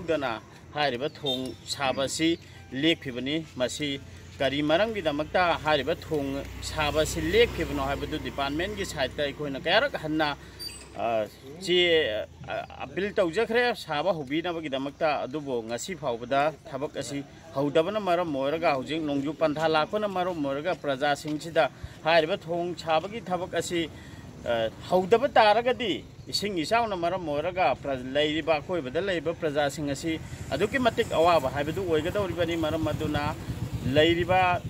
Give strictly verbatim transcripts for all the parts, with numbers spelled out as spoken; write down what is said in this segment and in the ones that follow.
ꯗꯅ ꯍꯥꯏꯔꯤꯕ ꯊꯣꯡ ꯁꯥꯕ ꯑꯁꯤ ꯂꯦꯞꯈꯤꯕꯅꯤ꯫ ꯃꯁꯤ ꯀꯔꯤ ꯃꯔꯝꯒꯤꯗꯃꯛꯇ ꯍꯥꯏꯔꯤꯕ ꯊꯣꯡ ꯁꯥꯕ ꯑꯁꯤ ꯂꯦꯞꯈꯤꯕꯅꯣ ꯍꯥꯏꯕꯗꯨ ꯗꯤꯄꯥꯔꯠꯃꯦꯟꯒꯤ ꯁꯥꯏꯠꯇ ꯑꯩꯈꯣꯏꯅ ꯀꯌꯥꯔꯛ ꯍꯟꯅ, ꯑ, ꯆꯦ, ꯑ, ꯑꯄꯤꯜ ꯇꯧꯖꯈ꯭ꯔꯦ ꯁꯥꯕ ꯍꯧꯕꯤꯅꯕꯒꯤꯗꯃꯛꯇ꯫ ꯑꯗꯨꯕꯨ ꯉꯁꯤ ꯐꯥꯎꯕꯗ ꯊꯕꯛ ꯑꯁꯤ ꯍꯧꯗꯕꯅ ꯃꯔꯝ ꯑꯣꯏꯔꯒ, ꯍꯧꯖꯤꯛ ꯅꯣꯡꯖꯨ ꯄꯟꯊꯥ ꯂꯥꯛꯄꯅ ꯃꯔꯝ ꯑꯣꯏꯔꯒ ꯄ꯭ꯔꯖꯥꯁꯤꯡꯁꯤꯗ ꯍꯥꯏꯔꯤꯕ ꯊꯣꯡ ꯁꯥꯕꯒꯤ ꯊꯕꯛ ꯑꯁꯤ, ꯑ, ꯍꯧꯗꯕ ꯇꯥꯔꯒꯗꯤ ꯏꯁꯤꯡ ꯏꯆꯥꯎꯅ ꯃꯔꯝ ꯑꯣꯏꯔꯒ ꯄ꯭ꯔ-, ꯂꯩꯔꯤꯕ, ꯑꯀꯣꯏꯕꯗ ꯂꯩꯔꯤꯕ ꯄ꯭ꯔꯖꯥꯁꯤꯡ ꯑꯁꯤ ꯑꯗꯨꯛꯀꯤ ꯃꯇꯤꯛ ꯑꯋꯥꯕ ꯍꯥꯏꯕꯗꯨ ꯑꯣꯏꯒꯗꯧꯔꯤꯕꯅꯤ꯫ ꯃꯔꯝ ꯑꯗꯨꯅ ꯂꯩꯔꯤꯕ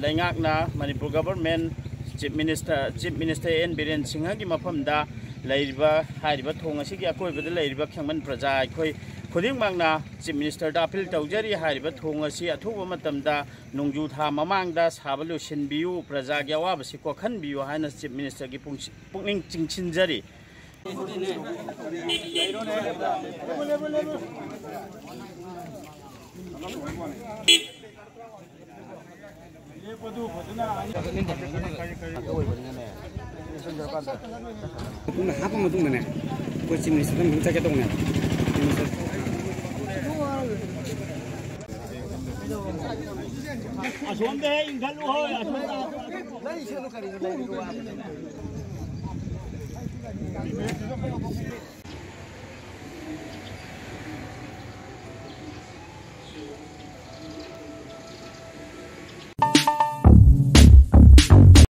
ꯂꯩꯉꯥꯛꯅ, Manipur government, chief minister, chief minister N Biren ꯁꯤꯡꯍꯒꯤ ꯃꯐꯝꯗ ꯂꯩꯔꯤꯕ, ꯍꯥꯏꯔꯤꯕ ꯊꯣꯡ ꯑꯁꯤꯒꯤ ꯑꯀꯣꯏꯕꯗ ꯂꯩꯔꯤꯕ ꯈꯦꯡꯃꯟ ꯄ꯭ꯔꯖꯥ ꯑꯩꯈꯣꯏ ꯈꯨꯗꯤꯡꯃꯛꯅ ꯆꯤꯐ ꯃꯤꯅꯤꯁꯇꯔꯗ ꯑꯄꯤꯜ ꯇꯧꯖꯔꯤ꯫ ꯍꯥꯏꯔꯤꯕ ꯊꯣꯡ ꯑꯁꯤ ꯑꯊꯨꯕ ꯃꯇꯝꯗ ꯅꯣꯡꯖꯨ ꯊꯥ ꯃꯃꯥꯡꯗ ꯁꯥꯕ ꯂꯣꯏꯁꯤꯟꯕꯤꯌꯨ, ꯄ꯭ꯔꯖꯥꯒꯤ ꯑꯋꯥꯕꯁꯤ ꯀꯣꯛꯍꯟꯕꯤꯌꯨ ꯍꯥꯏꯅ ꯆꯤꯐ ꯃꯤꯅꯤꯁꯇꯔꯒꯤ ꯄꯨꯡꯁꯤ-, ꯄꯨꯛꯅꯤꯡ ꯆꯤꯡꯁꯤꯟꯖꯔꯤ꯫ ꯑꯗꯨꯅ ꯍꯥꯞꯄ ꯃꯇꯨꯡꯗꯅꯦ, ꯑꯩꯈꯣꯏ ꯆꯤꯐ ꯃꯤꯅꯤꯁꯇꯔꯗ ꯑꯃꯨꯛ ꯆꯠꯀꯦ ꯇꯧꯕꯅꯦꯕ꯫ ꯆꯤꯐ ꯃꯤꯅꯤꯁꯇꯔ ꯑꯁꯣꯝꯗ ꯍꯦꯛ ꯏꯟꯈꯠꯂꯨ ꯍꯣꯏ, ꯑꯁꯣꯝꯗ꯫